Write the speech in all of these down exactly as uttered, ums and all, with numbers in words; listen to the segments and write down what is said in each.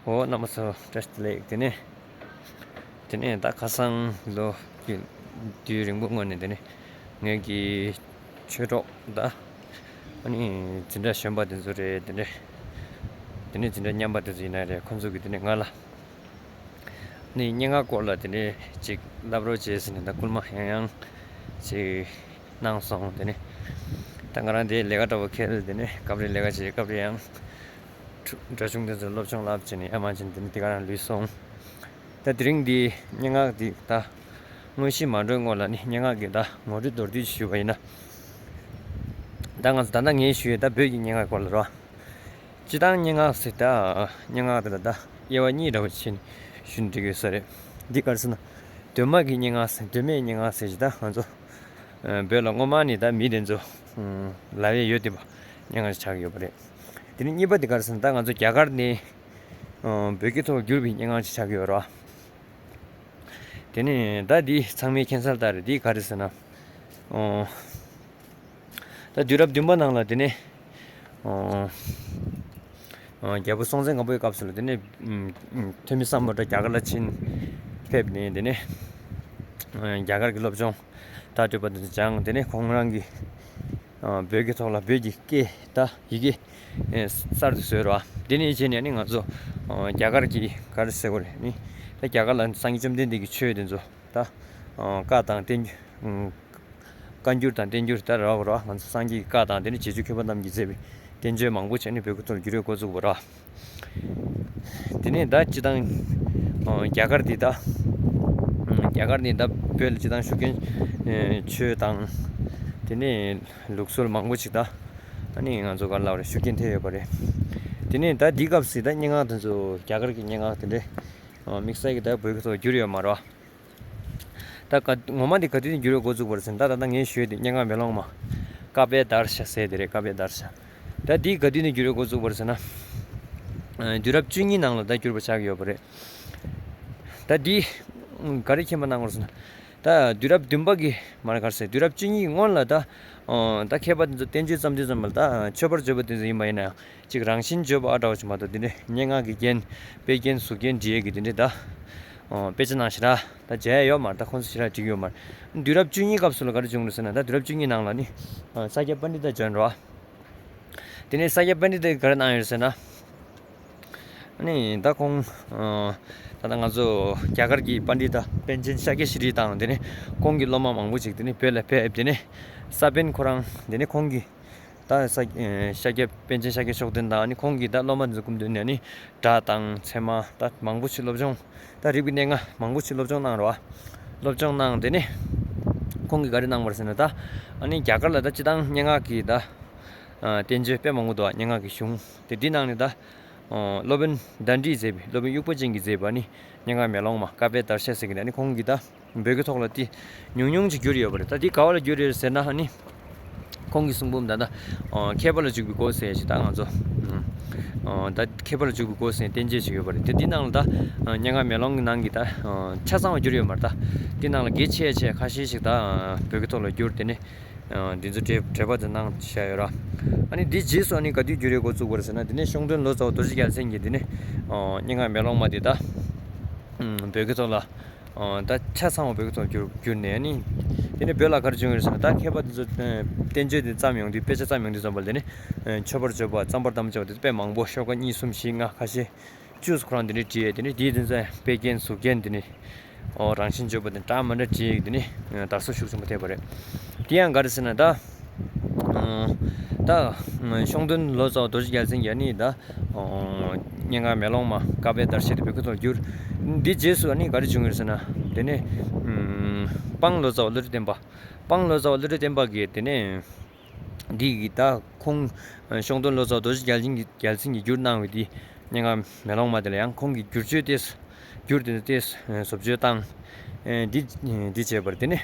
འོ་རྣམ་པ་ཚོ་བཀྲ་ཤིས་བདེ་ལེགས། དེ་ནས་དེ་ནས་ད་ཁ་སང་ལོ་གི་དུས་རིང་པོ་སྔོན་ནས་དེ་ནས་ངེད་ཀྱི་ཆོས་གྲོགས་ད་ཨ་ནི་འཛིན་གྲྭ་གཞོན་པ་དེ་ཚོ་རེད། དེ་ནས་དེ་ནས་འཛིན་གྲྭ་མཉམ་པ་དེ་ཚོ་ཡིན་ན་རེད། ཁོང་ཚོ་གིས་དེ་ནས་ང་ལ་ནི་སྙན་ངག་སྐོར་ལ་དེ་ནས་ཅིག་བསླབ་རོགས་བྱེད་ཟེར་ནས་ད་སྐུལ་མ་ཡང་ཡང་ཅིག་གནང་སོང་། དེ་ནས་ད་ང་རང་དེ་ལས་ཀ་འདྲ་བོ་འཁེལ། དེ་ནས་སྐབས་རེ་ལས་ཀ་བྱེད། སྐབས་རེ་ཡང་སྒྲ་གཞུང་དེ་ཚོ་སློབ་སྦྱོང་བསླབ་བྱས་ནས་ཡར་མར་བྱས་ནས་དེ་ནས་དེ་ག་རང་ལུས་སོང་། ད་དེ་རིང་འདི་སྙན་ངག་འདི་ད་དངོས་གཞི་མ་འགྲོའི་སྔོན་ལ་ནི་སྙན་ངག་གི་ད་ངོ་སྤྲོད་མདོར་བསྡུས་ཞུས་པ་ཡིན་ན། ད་ང་ཚོ་ད་ལྟ་ངས་ཞུ་ཡས་ད་བོད་ཀྱི་སྙན་ངག་སྐོར་ལ་རོ། སྤྱིར་བཏང་སྙན་ངག་ཟེར་ད་སྙན་ངག་དེ་ལ་ད་དབྱེ་བ་གཉིས་འདྲ་བོ་ཕྱེ་ནས་ཞུས་ན་འགྲིག་གི་ཡོད་ས་རེད། འདི་ག་རེ་ཟེར་ན་གདོད་མ་གི་སྙན་ངག་ཟེར་གདོད་མའི་སྙན་ངག་ཟེར་གྱི་ད་ང་ཚོ་བོད་ལ་སྔོན་མ་ནས་ད་མི་དེ་ཚོ་ལབ་ཡས་ཡོད་དེ་བ་སྙན་ངག་ཆགས་ཀྱི་ཡོད་པ་རེད། དེ་ནས་གཉིས་པ་དེ་ག་རེ་ཟེར་ན་ད་ང་ཚོ་རྒྱ་གར་ནས་བོད་སྐད་ཐོག་བསྒྱུར་བའི་སྙན་ངག་ཅིག་ཆགས་ཀྱི་ཡོད་རེད་བ། དེ་ནས་ད་འདི་ཚང་མས་མཁྱེན་གསལ་ལྟར་རེད། འདི་ག་རེ་ཟེར་ན། ད་དུས་རབས་བདུན་པ་ནང་ལ་དེ་ནས་རྒྱལ་པོ་སྲོང་བཙན་སྒམ་པོའི་སྐབས་སུ་ལ་དེ་ནས་ཐོན་མི་སམ་བྷོ་ཊ་རྒྱ་གར་ལ་ཕྱིན་ཕེབས་ནས་དེ་ནས་རྒྱ་གར་གྱི་སློབ་སྦྱོང་དར་ཁྲོད་པ་དེ་ཚོ་སྦྱངས། དེ་ནས་ཁོང་རང་གི་བོད་ཀྱི་ཐོག་ལ་བོད་ཀྱི་སྐད་ད་ཡི་གེ་གསར་དུ་བཟོས་རོགས། དེ་ནས་བྱས་ནས་ནི་ང་ཚོ་རྒྱ་གར་གྱི་ག་རེ་ཟེར་དགོས་རེད་ནི། ད་རྒྱ་གར་ལ་སངས་རྒྱས་བཅོམ་ལྡན་འདས་ཀྱི་ཆོས་དེ་ཚོ་ད་བཀའ་དང་བསྟན་བཀའ་འགྱུར་དང་བསྟན་འགྱུར་ད་རག་རོགས། ང་ཚོ་སངས་རྒྱས་ཀྱི་བཀའ་དང་དེ་ནས་རྗེ་བཙུན་མཁས་པ་རྣམས་ཀྱིས་མཛད་པའི་བསྟན་བཅོས་མང་པོ་བྱས་ནས་བོད་ཀྱི་ཐོག་ལ་བསྒྱུར་ཡས་འགོ་བཙུགས་པ་རེད། དེ་ནས་ད་སྤྱིར་བཏང་རྒྱ་གར་འདི་ད་རྒྱ་གར་ནི་ད་བོད་ལ་སྤྱིར་བཏང་ཤུགས་རྐྱེན་ཆོས་དང་དེ་ནས་ལུགས་སྲོལ་མང་པོ་ཞིག་ད་ཨ་ནི་ང་ཚོ་ག་ལབ་རེད་ཤུགས་རྐྱེན་ཐེབས་ཡོད་པ་རེད། དེ་ནས་ད་འདི་སྐབས་སུ་ད་སྙན་ངག་དེ་ཚོ་རྒྱ་གར་གྱི་སྙན་ངག་དེ་འདྲའི་དམིགས་བསལ་གྱི་ད་བོད་ཀྱི་ཐོག་བསྒྱུར་ཡོད་མ་རེད་བ། ད་ག་ངོ་མ་འདི་ག་དུས་ནས་བསྒྱུར་ཡས་འགོ་བཙུགས་པ་རེད་ཟེར་ན་ད་ད་ལྟ་ངས་ཞུས་དེ་སྙན་ངག་མེ་ལོང་མ་ཀ་བེ་དར་ཤ་ཟེར་དེ་རེད། ཀ་བེ་དར་ཤ། ད་འདི་ག་དུས་ནས་བསྒྱུར་ཡས་འགོ་བཙུགས་པ་རེད་ཟེར་ན། དུས་རབས་བཅུ་གཉིས་ནང་ལ་ད་བསྒྱུར་བ་ཆགས་ཀྱི་ཡོད་པ་རེད། ད་འདི་ག་རེ་མཁྱེན་པ་གནང་དགོས་རེད་ཟེར་ན། ད་དུས་རབས་བདུན་པ་གི་མར་ག་རེ་ཟེར་དུས་རབས་བཅུ་གཉིས་སྔོན་ལ་ད་ད་མཁས་པ་དེ་ཚོ་བསྟན་བཅོས་བརྩམས་དུས་ཙམ་པ་ལ་ད་མཆོད་པར་བརྗོད་པ་དེ་ཚོ་ཡིན་པ་ཡིན་ན་ཡང་། གཅིག་རང་བཞིན་བརྗོད་པ་ཨ་འདྲ་བ་ཞིག་མ་གཏོགས་འདི་འདྲའི་སྙན་ངག་གི་རྒྱན་དཔེ་རྒྱན་གཟུགས་རྒྱན་འབྲི་ཡས་ཀྱི་འདི་འདྲའི་ད་དཔེ་ཆ་ནང་ཞེ་དྲག་ད་མཇལ་ཡས་ཡོད་མ་རེད། ད་ཁོང་ཚོ་ཞེ་དྲག་བྲིས་ཡོད་མ་རེད། དུས་རབས་བཅུ་གཉིས་སྐབས་སུ་ལ་ག་རེ་བྱུང་རེད་ཟེར་ན་ད་དུས་རབས་བཅུ་གཉིས་ནང་ལ་ནི་ས་སྐྱ་པཎྜི་ཏ་བྱོན་རོགས། དེ་ནས་ས་སྐྱ་པཎྜི་ཏས་ག་རེ་གནང་ཡོད་ཟེར་ན། ནི་ད་ཁོང་ད་ལྟ་ང་ཚོ་རྒྱ་གར་གྱི་པཎྜི་ཏ་པཎ་ཆེན་ཤཱཀྱ་ཤྲཱི་དང་དེ་ནས་ཁོང་གི་སློབ་མ་མང་པོ་ཞིག་དེ་ནས་བོད་ལ་ཕེབས། དེ་ནས་ས་པཎ་ཁོ་རང་དེ་ནས་ཁོང་གི་ད་ས་ཤཱཀྱ་པཎ་ཆེན་ཤཱཀྱ་མཆོག་ལྡན་དང་ནི་ཁོང་གི་ད་སློབ་མ་འཛུགས་སྐུ་མདུན་ནས་ནི་སྒྲ་དང་ཚད་མ་ད་མང་པོ་ཞིག་སློབ་སྦྱོང་ད་རིག་པའི་གནས་ལྔ་མང་པོ་ཞིག་སློབ་སྦྱོང་གནང་རོགས། སློབ་སྦྱོང་གནང་དེ་ནི་ཁོང་གིས་ག་རེ་གནང་བ་རེད་ཟེར་ན་ད་ཨ་ནི་རྒྱ་གར་ལ་ད་སྤྱིར་བཏང་སྙན་ངག་གི་ད་བསྟན་བཅོས་དཔེ་མང་པོ་འདུག་སྙན་ངག་གི་གཞུང་དེ་འདི་ནང་ནས་ད་སློབ་དཔོན་དཎྜིས་མཛད་པའི་སློབ་དཔོན་དབྱུག་པ་ཅན་གྱིས་མཛད་པ་ནི་སྙན་ངག་མེ་ལོང་མ་ཀ་བེ་དར་ཤ་ཟེར་གྱི་ནི་ཨ་ནི་ཁོང་གིས་ད། བོད་ཀྱི་ཐོག་ལ་དེ་ཉུང་ཉུང་ཅིག་བསྒྱུར་ཡོད་པ་རེད། ད་དེ་ག་བ་ལ་བསྒྱུར་ཡོད་ཟེར་ན་ནི། ཁོང་གིས་གསུངས་བུ་ད་ལྟ་མཁས་པ་ལ་འཇུག་པའི་སྒོ་ཟེར་ཞིག་ད་ང་ཚོ་ད་མཁས་པ་ལ་འཇུག་པའི་སྒོ་ཟེར་བསྟན་བཅོས་ཅིག་ཡོད་པ་རེད། དེ་དེ་ནང་ལ་ད་སྙན་ངག་མེ་ལོང་གི་ནང་གི་ད་ཆ་ཚང་བ་བསྒྱུར་ཡོད་མ་རེད། ད་དེ་ནང་ལ་གལ་ཆེ་ཆེ་ཁ་ཤས་ཤིག་ད་བོད་ཀྱི་ཐོག་ལ་བསྒྱུར་དེ་ནི་འདི་ཚོ་འགྲེལ་འགྲེལ་པ་དེ་གནང་བཞག་ཡོད་ར། ཨ་ནི་འདི་རྗེས་སུ་ཨ་ནི་ག་དུས་བསྒྱུར་ཡས་འགོ་བཙུགས་པ་རེད་ཟེར་ན་དེ་ནི་གཤོང་སྟོན་ལོ་ཙཱ་བ་རྡོ་རྗེ་རྒྱལ་མཚན་གྱིས་དེ་ནི་སྙན་ངག་མེ་ལོང་མ་དེ་ད་བོད་ཀྱི་ཐོག་ལ། ད་ཆ་ཚང་བ་བོད་ཀྱི་ཐོག་བསྒྱུར་བསྒྱུར་ནས་ནི། དེ་ནས་བོད་ལ་ག་རེ་བྱུང་ཡོད་ཟེར་ན་ད་མཁས་པ་དེ་ཚོ་བསྟན་བཅོས་དེ་བརྩམས་ཡོང་དུས་དཔེ་ཆ་བརྩམས་ཡོང་དུས་ཙམ་པ་ལ་དེ་ནི་མཆོད་པར་བརྗོད་པ་རྩོམ་པར་དམ་བཅའ་བ་དེ་ཚོ་དཔེ་མང་པོ་ཤོག་ཀ་གཉིས་གསུམ་བཞི་ལྔ་ཁ་ཤས་བཅུ་ཙམ་ཁོ་རང་དེ་ནི་བྲིས་ཡས་དེ་ནི་དེའི་དེ་ཚོ་དཔེ་རྒྱན་གཟུགས་རྒྱན་དེ་ནི་ཨོ་རང་བཞིན་བརྗོད་པ་དེ་འདྲ་མི་འདྲ་བྲིས་ཡས་དེ་ནི་དར་སྲོལ་ཤུགས་ཆེན་པོ་ཐེབས་པ་རེད། དེ་ཡང་ག་རེ་ཟེར་ན་ད། ད་གཤོང་སྟོན་ལོ་ཙཱ་བ་རྡོ་རྗེ་རྒྱལ་མཚན་གྱིས་ནི་ད་སྙན་ངག་མེ་ལོང་མ་ཀ་བེ་དར་ཤ་དེ་བོད་སྐད་ཐོག་བསྒྱུར། འདི་རྗེས་སུ་ནི་ག་རེ་བྱུང་ཡོད་ཟེར་ན་དེ་ནས་སྤང་ལོ་ཙཱ་བ་བློ་གྲོས་བརྟན་པ། སྤང་ལོ་ཙཱ་བ་བློ་གྲོས་བརྟན་པ་གིས་དེ་ནས་འདི་གི་ད་ཁོང་གཤོང་སྟོན་ལོ་ཙཱ་བ་རྡོ་རྗེ་རྒྱལ་མཚན་གྱིས་རྒྱལ་མཚན་གྱིས་བསྒྱུར་གནང་བའི་དེ་སྙན་ངག་མེ་ལོང་མ་དེ་ལ་ཡང་ཁོང་གིས་བསྒྱུར་བཅོས་ཏེ་བསྒྱུར་དེ་ནས་ཏེ་བཟོ་བཅོས་བཏང་། འདི་འདི་བྱས་པར་དེ་ནས་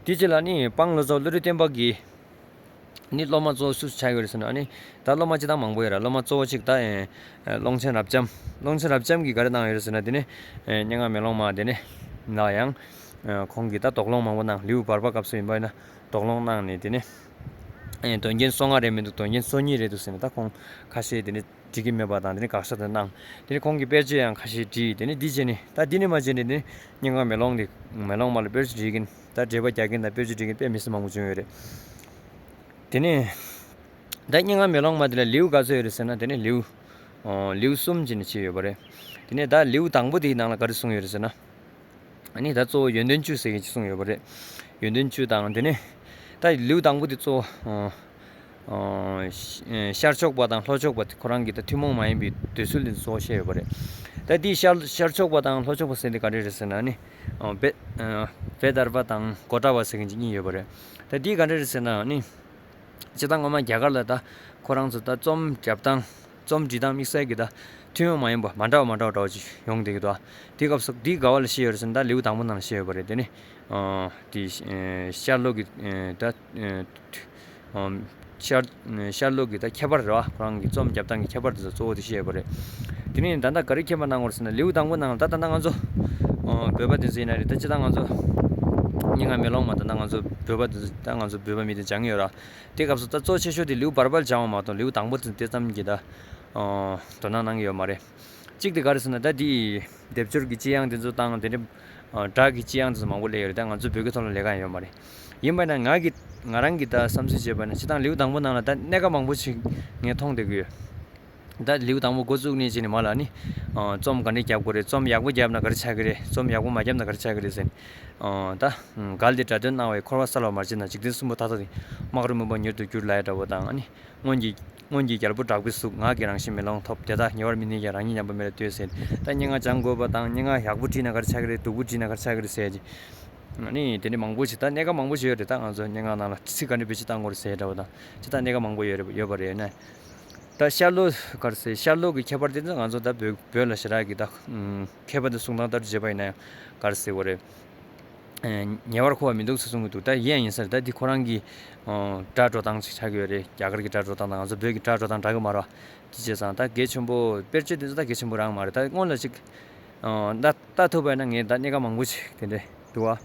དེ་རྗེས་ལ་ནི་སྤང་ལོ་ཙཱ་བ་བློ་གྲོས་བརྟན་པ་གིས། ནི་སློབ་མ་གཙོ་བོ་སུ་ཆགས་ཡོད་རེད་ཟེར་ན་ནི་ད་སློབ་མ་སྤྱིར་བཏང་མང་པོ་ཡོད་ར། སློབ་མ་གཙོ་བོ་གཅིག་ད་ཀློང་ཆེན་རབ་འབྱམས། ཀློང་ཆེན་རབ་འབྱམས་ཀྱིས་ག་རེ་གནང་ཡོད་རེད་ཟེར་ན་དེ་ནི་སྙན་ངག་མེ་ལོང་མ་དེ་ནི་ལ་ཡང་ཁོང་གིས་ད་དོགས་སློང་མང་པོ་གནང་། ལེའུ་བར་པ་སྐབས་སུ་ཡིན་པ་ཡིན་ན་དོགས་སློང་གནང་ནས་དེ་ནི་དོན་རྐྱེན་སོ་ལྔ་རེ་མི་འདུག་དོན་རྐྱེན་སོ་གཉིས་རེ་འདུག་ཟེར་ནས་ད་ཁོང་ཁ་ཤས་དེ་ནི་ འགྲིག་གི་མེད་པ་དང་། དེ་ནི་དགག་བྱ་དེ་གནང་། དེ་ནི་ཁོང་གིས་དཔེར་བརྗོད་ཡང་ཁ་ཤས་བྲིས། དེ་ནི་འདི་བྱས་ནས་ད་འདི་ནས་མ་བྱས་ནས་དེ་ནི་སྙན་ངག་མེ་ལོང་དེ་མེ་ལོང་མ་ལ་དཔེར་བརྗོད་བྲིས་མཁན་ད་འགྲེལ་པ་རྒྱག་མཁན་དང་དཔེར་བརྗོད་བྲིས་མཁན་དཔེ་མི་སྲིད་མང་པོ་བྱུང་ཡོད་རེད། དེ་ནས་ད་སྙན་ངག་མེ་ལོང་མ་དེ་ལ་ལེའུ་ག་ཚོད་ཡོད་རེད་ཟེར་ན། དེ་ནི་ལེའུ་ཨོ་ལེའུ་གསུམ་བྱས་ནས་ཕྱེ་ཡོད་པ་རེད། དེ་ནས་ད་ལེའུ་དང་པོ་དེའི་ནང་ལ་ག་རེ་གསུངས་ཡོད་རེད་ཟེར་ན། ཨ་ནི་ད་གཙོ་བོ་ཡོན་ཏན་བཅུ་ཟེར་མཁན་ཅིག་གསུངས་ཡོད་པ་རེད། ཡོན་ཏན་བཅུ་དང་། དེ་ནས་ད་ལེའུ་དང་པོ་དེ་གཙོ་བོ་ཨོ་ཨོ་ཤར་ཕྱོགས་པ་དང་ལྷོ་ཕྱོགས་པ་དེ་ཁོ་རང་གི་ད་ཐུན་མོང་མ་ཡིན་པའི་འདོད་ཚུལ་དེ་གཙོ་བོ་བཤད་ཡོད་པ་རེད། ད་དེའི་ཤར་ཤར་ཕྱོགས་པ་དང་ལྷོ་ཕྱོགས་པ་ཟེར་དེ་ག་རེ་རེད་ཟེར་ན། ཨ་ནི་ཨོ་བེ་ཨོ་བེ་དར་བ་དང་གོ་ཏྲ་བ་ཟེར་མཁན་ཅིག་གཉིས་ཡོད་པ་རེད། ད་དེའི་ག་འདྲ་རེད་ཟེར་ན། ཨ་ནི་སྤྱིར་བཏང་སྔོན་མ་རྒྱ་གར་ལ་ད་ཁོ་རང་ཚོ་ད་རྩོམ་རྒྱབ་སྟངས་རྩོམ་འབྲི་སྟངས་དམིགས་བསལ་གྱི་ད་ཐུན་མོང་མ་ཡིན་པ་མ་འདྲ་བ་མ་འདྲ་བ་འདྲ་བ་ཅིག་ཡོང་བསྡད་ཀྱི་འདུག། ཨ་དེའི་སྐབས་སུ་འདི་ག་བ་ལ་བཤད་ཡོད་རེད་ཟེར་ན། ད་ལེའུ་དང་པོ་ནང་ལ་བཤད་ཡོད་པ་རེད། དེ་ནི་ཨ་དེ་ཤར་ལྷོ་གི་ཨ་ད་ཨ་ཤར་ཤར་ལྷོ་གི་ད་ཁྱད་པར་རེད་བ། ཁོ་རང་གི་རྩོམ་རྒྱབ་སྟངས་ཀྱི་ཁྱད་པར་དེ་ཚོ་གཙོ་བོ་དེ་བཤད་ཡོད་པ་རེད། དེ་ནི་ད་ལྟ་ག་རེ་ཁྱད་པར་གནང་དགོས་རེད་ཟེར་ན། ལེའུ་དང་པོ་ནང་ལ་ད་ད་ལྟ་ང་ཚོ་ཨ་བོད་པ་དེ་ཚོ་ཡིན་ན་རེད། ད་སྤྱིར་བཏང་ང་ཚོ་སྙན་ངག་མེ་ལོང་མ་ད་ལྟ་ང་ཚོ་བོད་པ་དེ་ཚོ་ད་ང་ཚོ་བོད་པ་མི་དེ་སྦྱང་ཡོད་ར། དེ་སྐབས་སུ་ད་གཙོ་ཆེ་ཤོས་དེ་ལེའུ་བར་པར་སྦྱང་བ་མ་གཏོགས་ལེའུ་དང་པོ་དེ་དེ་ཙམ་གྱི་ད་ཨ་དོ་སྣང་གནང་གི་ཡོད་མ་རེད། གཅིག་དེ་ག་རེ་ཟེར་ན། ད་དེའི་སྡེབ་སྦྱོར་གྱི་ལྕེ་དབྱངས་དེ་ཚོ་དང་། དེ་འདྲ་ཨ་སྒྲ་གི་ལྕེ་དབྱངས་དེ་ཚོ་མང་པོ་སླེབས་ཡོད་རེད། ད་ང་ཚོ་བོད་སྐད་ཐོག་ལ་ལས་ཀ་ཡོད་མ་རེད། ཡིན་པ་ན་ང་གི་ང་རང་གི་ད་བསམ་ཚུལ་བྱས་པ་ན། སྤྱིར་བཏང་ལེའུ་དང་པོ་ནང་ལ་ད་སྣ་ཁ་མང་པོ་ཞིག་ངས་མཐོང་བསྡད་ཀྱི་ཡོད། ད་ལེའུ་དང་པོ་འགོ་བཙུགས་ནས་བྱས་ནས་མར་ལ་ནི་ཨ་རྩོམ་ག་འདྲ་རྒྱབ་དགོས་རེད། རྩོམ་ཡག་པོ་བརྒྱབ་ན་ག་རེ་ཆགས་ཀྱི་རེད། རྩོམ་ཡག་པོ་མ་བརྒྱབ་ན་ག་རེ་ཆགས་ཀྱི་རེད་ཟེར། ཨ་ད་གལ་ཏེ་དགྲ་གདོན་སྣང་བས། འཁོར་བ་བསལ་བར་མ་བྱས་ན། འཇིག་རྟེན་གསུམ་པོ་མཐའ་དག་ཏུ། སྨག་རུམ་མུན་པར་མྱུར་དུ་འགྱུར་ལབ་ཡ་འདྲ་བོ་དང་། ཨ་ནི་སྔོན་གྱི་སྔོན་གྱི་རྒྱལ་པོ་དྲག་པོའི་གཟུགས། ངག་གི་རང་བཞིན་མེ་ལོང་ཐོབ། དེ་དག་ཉེ་བར་མི་གནས་ཀྱང་། རང་ཉིད་ཉམས་པ་མེད་ལ་ལྟོས་ཟེར། ད་སྙན་ངག་སྦྱང་དགོས་པ་དང་། སྙན་ངག་ཡག་པོ་བྲིས་ན་ག་རེ་ཆགས་ཀྱི་རེད། སྡུག་པོ་བྲིས་ན་ག་རེ་ཆགས་ཀྱི་རེད་ཟེར་གྱི། ཨ་ནི་དེ་འདྲ་མང་པོ་ཞིག་ད་སྣ་ཁ་མང་པོ་ཞིག་ཡོད་རེད། ད་ང་ཚོ་སྙན་ངག་ནང་ལ་ཚིག་ག་འདྲ་བེད་སྤྱོད་བཏང་དགོས་རེད་ཟེར་འདྲ་བོ་དང་། ཅི་ད་སྣ་ཁ་མང་པོ་ཡོད་རེད། ཡོད་པ་རེད་ན། ད་ཤར་ལྷོ་ག་རེ་ཟེར། ཤར་ལྷོ་གི་ཁྱད་པར་དེ་ཚོ་ང་ཚོ་ད་བོད་བོད་ལ་ཞེ་དྲག་གི་ད་མཁས་པ་དེ་གསུང་སྟངས་ལྟར་བྱས་པ་ཡིན་ན་ཡང་ག་རེ་ཟེར་དགོས་རེད། ཨ་ཉེ་བར་མཁོ་བ་མི་འདུག་ཟེར་གསུང་གི་འདུག། ད་ཡིན་ཡང་ཡིན་ས་རེད། ད་འདི་ཁོ་རང་གི་ཨ་སྒྲ་སྒྲོག་སྟངས་ཅིག་ཆགས་ཀྱི་ཡོད་རེད། རྒྱ་གར་གྱི་སྒྲ་སྒྲོག་སྟངས་དང་ང་ཚོ་བོད་ཀྱི་སྒྲ་སྒྲོག་སྟངས་འདྲ་གི་མ་རེད་བ། དེ་བྱས་ཙང་ད་གལ་ཆེན་པོ། དཔེར་བརྗོད་དེ་ཚོ་ད་གལ་ཆེན་པོ་རང་མ་རེད། ད་སྔོན་ལ་ཅིག་ཨ་ད་ལྟ་ཐུབ་པ་ཡིན་ན་ངས་ད་སྣ་ཁ་མང་པོ་ཅིག་དེ་འདྲ་འདུག་བ།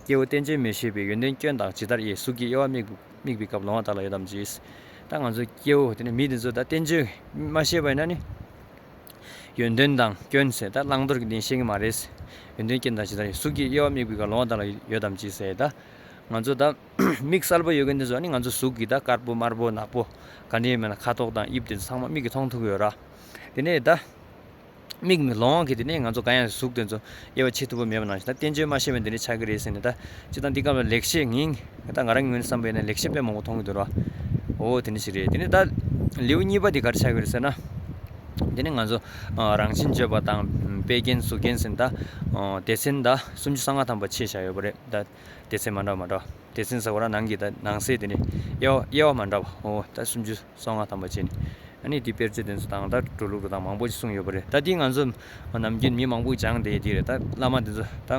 སྐྱེ་བོ་བསྟན་བཅོས་མི་ཤེས་པས། ཡོན་ཏན་སྐྱོན་དང་ཇི་ལྟར་དབྱེ། གཟུགས་ཀྱི་དབྱེ་བ་དམིགས་དམིགས་པའི་སྐབས། ལོང་བ་དག་ལ་ཡོད་དམ་ཅི། ད་ང་ཚོ་སྐྱེ་བོ་དེ་ནི་མི་དེ་ཚོ་ད་བསྟན་བཅོས་མ་ཤེས་པ་ཡིན་ན་ནི། ཡོན་ཏན་དང་སྐྱོན་ཟེར་ད་བླང་དོར་གྱི་དོན་ཤེས་ཀྱི་མ་རེད། ཡོན་ཏན་སྐྱོན་དང་ཇི་ལྟར་དབྱེ། གཟུགས་ཀྱི་དབྱེ་བ་དམིགས་པའི་སྐབས། ལོང་བ་དག་ལ་ཡོད་དམ་ཅི་ཟེར། ད་ང་ཚོ་ད་མིག་གསལ་པོ་ཡོད་མཁན་དེ་ཚོ་ནི་ང་ཚོ་གཟུགས་ཀྱི་ད་དཀར་པོ་དམར་པོ་ནག་པོ་ག་འདྲ་ཡིན་མིན་ལ། ཁ་དོག་དང་དབྱིབས་དེ་ཚོ་ཚང་མ་མིག་གིས་མཐོང་ཐུབ་ཀྱི་ཡོད་ར། དེ་ནས་ད་མིག་མི་ལོང་བ་གིས་དེ་ནས་ང་ཚོ་གང་ཡང་གཟུགས་དེ་ཚོ་དབྱེ་བ་ཕྱེ་ཐུབ་པ་མེད་པ་ནང་བཞིན། ད་བསྟན་བཅོས་མ་ཤེས་པས་འདི་འདྲ་ཆགས་ཀྱི་རེད་ཟེར་ནས། ད་སྤྱིར་བཏང་འདི་སྐབས་ལ་ལེགས་བཤད། ངས་ད་ང་རང་ངོས་ནས་བསམ་པ་ཡིན་ན་ལེགས་བཤད་དཔེ་མང་པོ་མཐོང་གི་འདུག་ར། འོ་དེ་འདྲ་ཞིག་རེད། དེ་ནས་ད་ལེའུ་གཉིས་པ་དེ་ག་རེ་ཆགས་ཀྱི་རེད་ཟེར་ན། དེ་ནས་ང་ཚོ་ཨ་རང་བཞིན་བརྗོད་པ་དང་། དཔེ་རྒྱན་གཟུགས་རྒྱན་ཟེར་ནས་ད་ཨ་སྡེ་ཚན་ད་སུམ་ཅུ་སོ་ལྔ་ཐམ་པ་ཕྱེ་བཞག་ཡོད་པ་རེད། ད་སྡེ་ཚན་མ་འདྲ་བ་མ་འདྲ་བ། སྡེ་ཚན་ཟེར་བ་ར་ནང་གི་ད་ནང་གསེས་དེ་ནས་དབྱེ་བ་དབྱེ་བ་མ་འདྲ་བ། འོ་ད་སུམ་ཅུ་སོ་ལྔ་ཐམ་པ་བྱས་ནས། ཨ་ནི་དེ་དཔེར་བརྗོད་དེ་ཚོ་དང་ད་འགྲོ་ལུགས་རུ་དང་མང་པོ་ཞིག་གསུངས་ཡོད་པ་རེད། ད་དེ་ང་ཚོ་ནམ་རྒྱུན་མི་མང་པོས་སྦྱངས་བསྡད་དེ་རེད། ད་བླ་མ་དེ་ཚོ་ད་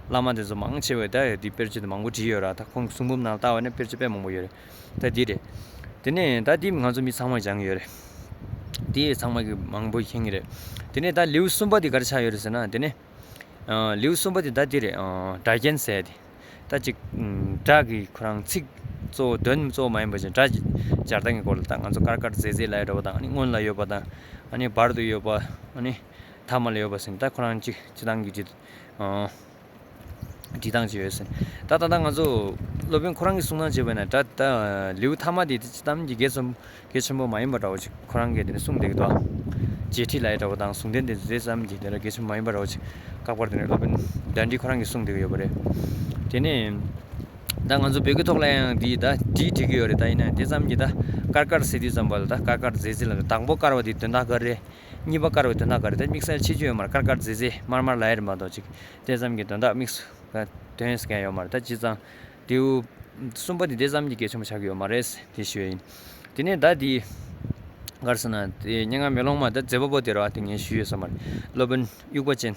བླ་མ་དེ་ཚོ་མང་ཆེ་བས་ད་དེ་དཔེར་བརྗོད་དེ་མང་པོ་བྲིས་ཡོད་ར། ད་ཁོང་གསུང་འབུམ་ནང་ལྟ་བ་ནི་དཔེར་བརྗོད་དཔེ་མང་པོ་ཡོད་རེད། ད་དེ་རེད། དེ་ནས་ད་དེ་ང་ཚོ་མི་ཚང་མས་སྦྱངས་ཡོད་རེད། དེ་ཚང་མ་གི་མང་པོ་མཁྱེན་གྱི་རེད། དེ་ནས་ད་ལེའུ་གསུམ་པ་དེ་ག་རེ་ཆགས་ཡོད་རེད་ཟེར་ན། དེ་ནས་ཨ་ལེའུ་གསུམ་པ་དེ་ད་འདི་རེད། ཨ་སྒྲ་རྒྱན་ཟེར་ཡ་དེ། ད་ཅིག་ཨ་སྒྲ་གི་ཁོ་རང་ཚིག་གཙོ་བོ་དོན་གཙོ་བོ་མ་ཡིན་པ་ཅིག་སྒྲ་སྦྱར་སྟངས་ཀྱི་སྐོར་ལ། ད་ང་ཚོ་དཀར་དཀར་མཛེས་མཛེས་ལབ་ཡ་འདྲ་བོ་དང་། ཨ་ནི་སྔོན་ལ་ཡོད་པ་དང་། ཨ་ནི་བར་དུ་ཡོད་པ། ཨ་ནི་ཐ་མ་ལ་ཡོད་པ་ཟེར་ནས། ད་ཁོ་རང་ཅིག་སྤྱིར་བཏང་གི་ཅིག་ཨ་འབྲི་སྟངས་ཅིག་ཡོད་ཟེར། ད་ད་ལྟ་ང་ཚོ་སློབ་དཔོན་ཁོ་རང་གིས་གསུང་སྟངས་བྱས་པ་ན། ད་ད་ལེའུ་ཐ་མ་དེ་སྤྱིར་བཏང་གི་གལ་ཆེན་གལ་ཆེན་པོ་མ་ཡིན་པ་འདྲ་བོ་ཅིག་ཁོ་རང་གིས་དེ་ནས་གསུངས་བསྡད་ཀྱི་འདུག། ཨ་རྗེས་ཁྲིད་ལབ་ཡ་འདྲ་བོ་དང་། གཟུང་དོན་དེ་ཚོ་དེ་ཙམ་གྱིས་དེ་ལ་གལ་ཆེན་པོ་མ་ཡིན་པ་འདྲ་བོ་ཅིག་ཁ་པར་དེ་ནས་སློབ་དཔོན་དཎྜི་ཁོ་རང་གིས་གསུངས་བསྡད་ཀྱི་ཡོད་པ་རེད། དེ་ནས་ད་ང་ཚོ་བོད་སྐད་ཐོག་ལ་ཡང་འདི་ད་བྲིས་བྲིས་ཀྱི་ཡོད་རེད། ད་ཡིན་ན་དེ་ཙམ་གྱིས་ད་དཀར་དཀར་ཟེར་དུས་ཙམ་པ་ལ། ད་དཀར་དཀར་མཛེས་མཛེས་ལ། དང་པོ་དཀར་བ་དེ་དོན་དག་ག་རེ་རེད། གཉིས་པ་དཀར་བའི་དོན་དག་ག་རེ་རེད། དམིགས་བསལ་ཆེ་ཆུང་ཡོད་མ་རེད། དཀར་དཀར་མཛེས་མཛེས་དམར་དམར་ལབ་ཡ་རེད་མ་གཏོགས་ཅིག་དེ་ཙམ་གྱི་དོན་དག་དམིགས་སུ་དོན་ཟེར་མཁན་ཡོད་མ་རེད། ད་བྱས་ཙང་ལེའུ་གསུམ་པ་དེ་དེ་ཙམ་གྱི་གལ་ཆེན་པོ་ཆགས་ཀྱི་ཡོད་མ་རེད། དེ་ཞུ་ཡ་ཡིན། དེ་ནས་ད་དེ་ག་རེ་ཟེར་ན། དེ་སྙན་ངག་མེ་ལོང་མ་ད་མཛད་པ་པོ་དེ་རེད་བ། དེ་ངས་ཞུས་ཡོད་ས་མ་རེད། སློབ་དཔོན་དབྱུག་པ་ཅན།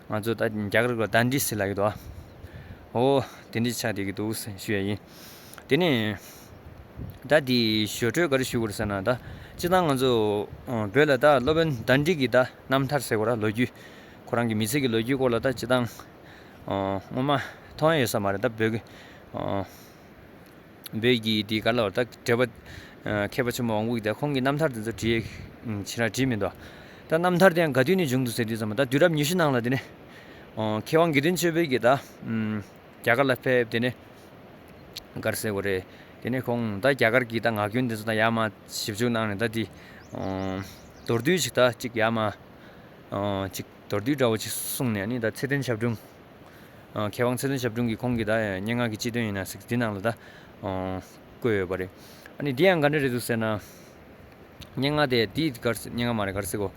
ང་ཚོ་ད་རྒྱ་གར་སྐད་ལ་དཎྜི་ཟེར་ལབ་ཀྱི་འདུག། ཨ་འོ་དེ་འདྲ་ཆགས་བསྡད་ཀྱི་འདུག་ཞུ་ཡ་ཡིན། དེ་ནས་ད་དེ་ཞོར་འཕྲོས་ག་རེ་ཞུ་དགོས་རེད་ཟེར་ན། ད་སྤྱིར་བཏང་ང་ཚོ་ཨ་བོད་ལ་ད་སློབ་དཔོན་དཎྜི་གི་ད་རྣམ་ཐར་ཟེར་དགོས་ར། ལོ་རྒྱུས། ཁོ་རང་གི་མི་ཚེ་གི་ལོ་རྒྱུས་སྐོར་ལ་ད་སྤྱིར་བཏང་ཨ་སྔོན་མ་མཐོང་ཡ་ཡོད་ས་མ་རེད། ད་བོད་ཀྱི་ཨ་བོད་ཀྱི་དེ་ག་ལ་བར་ད་འགྲེལ་པ་ཨ་མཁས་པ་ཆེན་པོ་མང་པོ་ཡིས་ད་ཁོང་གི་རྣམ་ཐར་དེ་ཚོ་བྲིས། ཨུམ་ཕྱི་ར་བྲིས་མི་འདུག་ད་རྣམ་ཐར་དེ་ཡང་ག་དུས་ནས་བྱུང་འདུག་ཟེར་དུས་ཙམ་པ་ད་དུས་རབས་ཉི་ཤུ་ནང་ལ་དེ་ནས་ཨོ་མཁས་དབང་དགེ་འདུན་ཆོས་འཕེལ་གྱིས་ད་ཨུམ་རྒྱ་གར་ལ་ཕེབས། དེ་ནས་ག་རེ་ཟེར་དགོས་རེད། དེ་ནས་ཁོང་ད་རྒྱ་གར་གྱི་ད་ངག་རྒྱུན་དེ་ཚོ་ད་ཡར་མར་ཞིབ་འཇུག་གནང་ནས་ད་དེ་ཨོ་མདོར་བསྡུས་ཅིག་ད་ཅིག་ཡར་མར་ཨོ་ཅིག་མདོར་བསྡུས་འདྲ་བོ་ཅིག་གསུངས་ནས་ཨ་ནི་ད་ཚེ་བརྟན་ཞབས་དྲུང་། ཨ་མཁས་དབང་ཚེ་བརྟན་ཞབས་དྲུང་གིས་ཁོང་གི་ད་སྙན་ངག་གི་སྤྱི་དོན་ཡིན་ན་ཟེར་འདི་ནང་ལ་ད་ཨ་བཀོད་ཡོད་པ་རེད། ཨ་ནི་འདི་ཡང་ག་འདྲ་རེད་འདུག་ཟེར་ན། སྙན་ངག་དེ་འདི་ག་རེ་ཟེར། སྙན་ངག་མ་རེད། ག་རེ་ཟེར་གོ།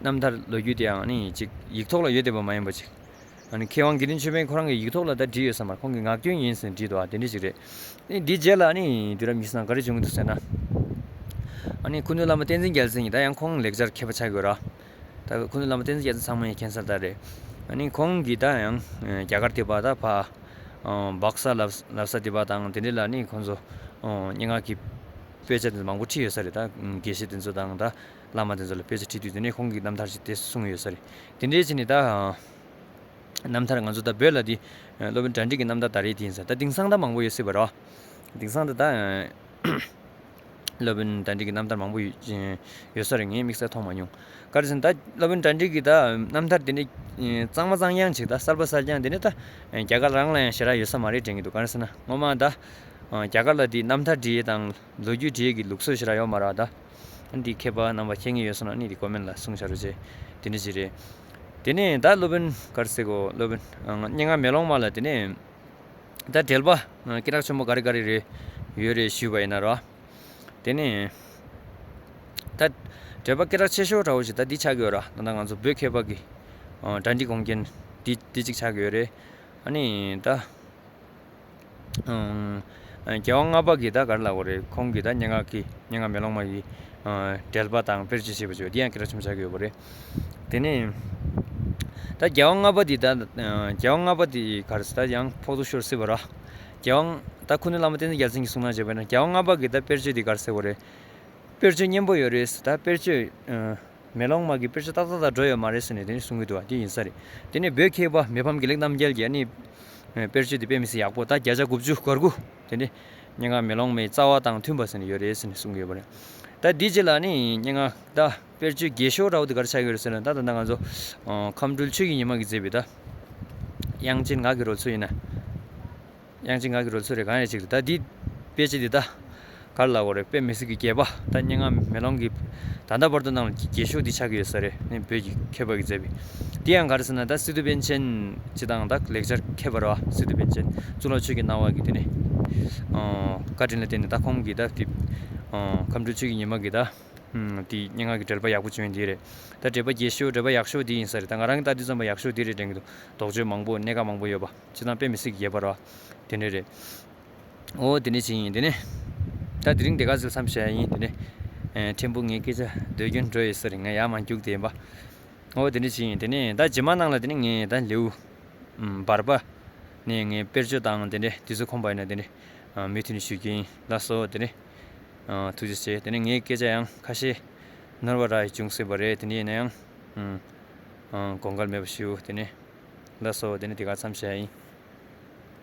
རྣམ་ཐར་ལོ་རྒྱུས་དེ་ཡང་ཨ་ནི་ཅིག་ཡིག་ཐོག་ལ་ཡོད་བསྡད་པ་མ་ཡིན་པ་ཅིག་ཨ་ནི་མཁས་དབང་དགེ་འདུན་ཆོས་འཕེལ་ཁོ་རང་གིས་ཡིག་ཐོག་ལ་ད་བྲིས་ཡོད་ས་མ་རེད། ཁོང་གི་ངག་རྒྱུན་ཡིན་ཟེར་བྲིས་འདུག་ཨ་དེ་འདྲ་ཅིག་རེད། ཨ་ནི་འདི་རྗེས་ལ་ཨ་ནི་དུས་རབས་ཉི་ཤུ་ནང་ག་རེ་བྱུང་གི་འདུག་ཟེར་ན། ཨ་ནི་སྐུ་མདུན་བླ་མ་བསྟན་འཛིན་རྒྱལ་མཚན་གྱིས་ད་ཡང་ཁོང་ལེགས་སྦྱར་མཁས་པ་ཆགས་ཡོད་ར། ད་སྐུ་མདུན་བླ་མ་བསྟན་འཛིན་རྒྱལ་མཚན་ཚང་མས་མཁྱེན་གསལ་ལྟར་རེད། ཨ་ནི་ཁོང་གིས་ད་ཡང་རྒྱ་གར་དེ་པ་ད་ཕ་སྦག་ས་ལབ་ལབ་ས་དེ་པ་དང་དེ་འདྲ་ལ་ནི་ཁོང་ཚོ་སྙན་ངག་གི་དཔེ་ཆ་དེ་ཚོ་མང་པོ་ཁྲིད་ཡོད་ས་རེད། ད་དགེ་བཤེས་དེ་ཚོ་དང་ད་བླ་མ་དེ་ཚོ་ལ་དཔེ་ཆ་ཁྲིད་དུས་དེ་ནས་ཁོང་གིས་རྣམ་ཐར་ཞིག་དེ་གསུངས་ཡོད་ས་རེད། དེ་འདྲའི་ཕྱིན་ནས་ད་རྣམ་ཐར་ང་ཚོ་ད་བོད་ལ་དེ་སློབ་དཔོན་གྲ་སྒྲིག་གི་རྣམ་ཐར་ད་རེད་དེ་ཡིན་ས། ད་དེང་སང་ད་མང་པོ་ཡོད་སྲིད་པ་རེད་བ། དེང་སང་ད་ད་སློབ་དཔོན་གྲ་སྒྲིག་གི་རྣམ་ཐར་མང་པོ་ཡོད་ཡོད་ས་རེད། ངས་དམིགས་བསལ་མཐོང་མ་མྱོང་། ག་རེ་ཟེར་ན་ད་སློབ་དཔོན་གྲ་སྒྲིག་གི་ད་རྣམ་ཐར་དེ་ནི་གཙང་མ་གཙང་རྐྱང་ཅིག་ད་གསར་པ་གསར་རྐྱང་དེ་ནི་ད་རྒྱ་གར་རང་ལ་ཡང་ཞེ་དྲག་ཡོད་ས་མ་རེད་དྲན་གྱི་འདུག་ག་རེ་ཟེར་ན་སྔོན་མ་ད་རྒྱ་གར་ལ་དེ་རྣམ་ཐར་བྲིས་དང་ལོ་རྒྱུས་བྲིས་ཀྱི་ལུགས་སྲོལ་ཞེ་དྲག་ཡོད་མ་རེད་བ། ད་འདི་མཁས་པ་རྣམ་པ་མཁྱེན་མཁན་ཡོད་སོང་ན་ནི་དེ་ཀོ་མེན་ལ་གསུངས་བཞག་རོགས་བྱེད། དེ་འདྲ་ཅིག་རེད། དེ་ནས་ད་སློབ་དཔོན་ག་རེ་ཟེར་གོ། སློབ་དཔོན་སྙན་ངག་མེ་ལོང་མ་ལ་དེ་ནས། ད་འགྲེལ་པ་སྐད་གྲགས་ཆེན་པོ་ག་རེ་ག་རེ་རེད་ཡོད་རེད་ཞུས་པ་ཡིན་ན་ར། དེ་ནས་ད་འགྲེལ་པ་སྐད་གྲགས་ཆེ་ཤོས་འདྲ་བོ་ཞིག་ད་འདི་ཆགས་ཀྱི་ཡོད་ར། ད་ལྟ་ང་ཚོ་བོད་མཁས་པ་གི་གྲ་སྒྲིག་དགོངས་རྒྱན་འདི་འདི་གཅིག་ཆགས་ཀྱི་ཡོད་རེད། ཨ་ནི་ད་རྒྱལ་དབང་ལྔ་པ་གི་ད་ག་རེ་ལབ་དགོས་རེད། ཁོང་གི་ད་སྙན་ངག་གི་སྙན་ངག་མེ་ལོང་མ་གི་འགྲེལ་པ་དང་དཔེར་བརྗོད་ཅེས་པ་ཅིག་ཡོད། དེ་ཡང་སྐད་གྲགས་ཆེན་པོ་ཆགས་ཀྱི་ཡོད་པ་རེད། དེ་ནས་ད་རྒྱལ་དབང་ལྔ་པ་འདི་ད་རྒྱལ་དབང་ལྔ་པ་འདི་ག་རེ་ཟེར་ད་ཡང་ཕོག་ཐུག་ཤོར་སྲིད་པ་ར། རྒྱལ་དབང་ད་སྐུ་མདུན་བླ་མ་བསྟན་འཛིན་རྒྱལ་མཚན་གྱིས་གསུངས་ན་བྱས་པ་ན་རྒྱལ་དབང་ལྔ་པ་གི་ད་དཔེར་བརྗོད་འདི་ག་རེ་ཟེར་དགོས་རེད། དཔེར་བརྗོད་སྙན་པོ་ཡོད་རེད། ད་དཔེར་བརྗོད་མེ་ལོང་མ་གི་དཔེར་བརྗོད་ཏག་ཏག་ཏག་འགྲོ་ཡོད་མ་རེད་ཟེར་ནས་དེ་ནས་གསུང་གི་འདུག་བ། དེ་ཡིན་ས་རེད། དེ་ནས་བོད་མཁས་པ་མི་ཕམ་དགེ་ལེགས་རྣམ་རྒྱལ་གྱིས་ནི་དཔེར་བརྗོད་འདི་དཔེ་མི་སྲིད་ཡག་པོ་ད་བརྒྱ་ཆ་དགུ་བཅུ་གོ་དགུ་དེ་ནས་སྙན་ངག་མེ་ལོང་མའི་རྩ་བ་དང་མཐུན་པ་ཟེར་ནས་ཡོད་རེད་ཟེར་ནས་གསུང་གི་ཡོད་པ་རེད། ད་འདི་རྗེས་ལ་ནི་སྙན་ངག་ད་དཔེར་བརྗོད་རྒྱས་ཤོས་འདྲ་བོ་དེ་ག་རེ་ཆགས་ཀྱི་ཡོད་རེད་ཟེར་ན། ད་ད་ལྟ་ང་ཚོ་ཁམས་སྤྲུལ་ཆོས་ཀྱི་ཉི་མ་གིས་མཛད་པའི་ད་དབྱངས་ཅན་ངག་གི་རོལ་མཚོ་ཡིན་ན། དབྱངས་ཅན་ངག་གི་རོལ་མཚོ་རེད། གང་རེད་ཅིག་རེད། ད་འདི་དཔེ་ཆ་འདི་ད་ག་རེ་ལབ་དགོས་རེད། དཔེ་མི་སྲིད་ཀྱི་རྒྱས་པ། ད་སྙན་ངག་མེ་ལོང་གི་ད་ལྟ་བར་དུ་ནང་ལ་རྒྱས་ཤོས་འདི་ཆགས་ཀྱི་ཡོད་ས་རེད། ནི་བོད་ཀྱི་མཁས་པ་གིས་མཛད་པའི། དེ་ཡང་ག་རེ་ཟེར་ན་ད་སི་ཏུ་པཎ་ཆེན་སྤྱི་དང་ད་ལེགས་སྦྱར་མཁས་པ་རེད་བ། སི་ཏུ་པཎ་ཆེན་གཙུག་ལག་ཆོས་ཀྱི་སྣང་བ་གི་དེ་ནི་བཀའ་དྲིན་ལ་བརྟེན་ནས་ད་ཁོང་གིས་ད་དེ་ཁམས་སྤྲུལ་ཆོས་ཀྱི་ཉི་མ་གི་ད་དེ་སྙན་ངག་གི་འགྲེལ་པ་ཡག་པོ་བྱུང་ཡོད་འདི་རེད། ད་འགྲེལ་པ་རྒྱས་ཤོས་འགྲེལ་པ་ཡག་ཤོས་འདི་ཡིན་ས་རེད། ད་ང་རང་གིས་ད་དུས་ཙམ་པ་ཡག་ཤོས་འདི་རེད་དྲན་གྱི་འདུག་དོགས་གཅོད་མང་པོ་གནད་འགག་མང་པོ་ཡོད་པ། སྤྱིར་བཏང་དཔེ་མི་སྲིད་ཀྱི་རྒྱས་པ་རེད་བ། དེ་འདྲ་རེད། ཨོ་དེ་འདྲ་ཅིག་ཡིན། དེ་ནས་ད་དེ་རིང་དེ་ག་ཚོད་མཚམས་བཞག་ཡིན། དེ་ནས་ཕྲན་བུ་ངའི་སྐད་ཆ་འདོད་རྒྱུན་འགྲོ་ཡོད་ས་རེད། ང་ཡར་མར་རྒྱུགས་བསྡད་ཡིན་པ། ཨོ་དེ་འདྲ་ཅིག་ཡིན། དེ་ནས་ད་རྗེས་མ་ནང་ལ་དེ་ནས་ངས་ད་ལེའུ་བར་པ་ནས་ངས་དཔེར་བརྗོད་དང་དེ་འདྲ་དུས་ཚོད་ཁོམ་པ་ཡིན་ན་དེ་འདྲ་མུ་མཐུད་ནས་ཞུ་རྒྱུ་ཡིན། ལགས་སོ། དེ་ནས་ཐུགས་རྗེ་ཆེ། དེ་ནས་ངའི་སྐད་ཆ་ཡང་ཁ་ཤས་ནོར་བ་ར་བྱུང་སྲིད་པ་རེད། དེ་འདྲ་ཡིན་ན་ཡང་དགོངས་འགལ་མེད་པ་ཞུ། དེ་ནས་ལགས་སོ། དེ་ནས་དེ་ག་མཚམས་བཞག་ཡིན།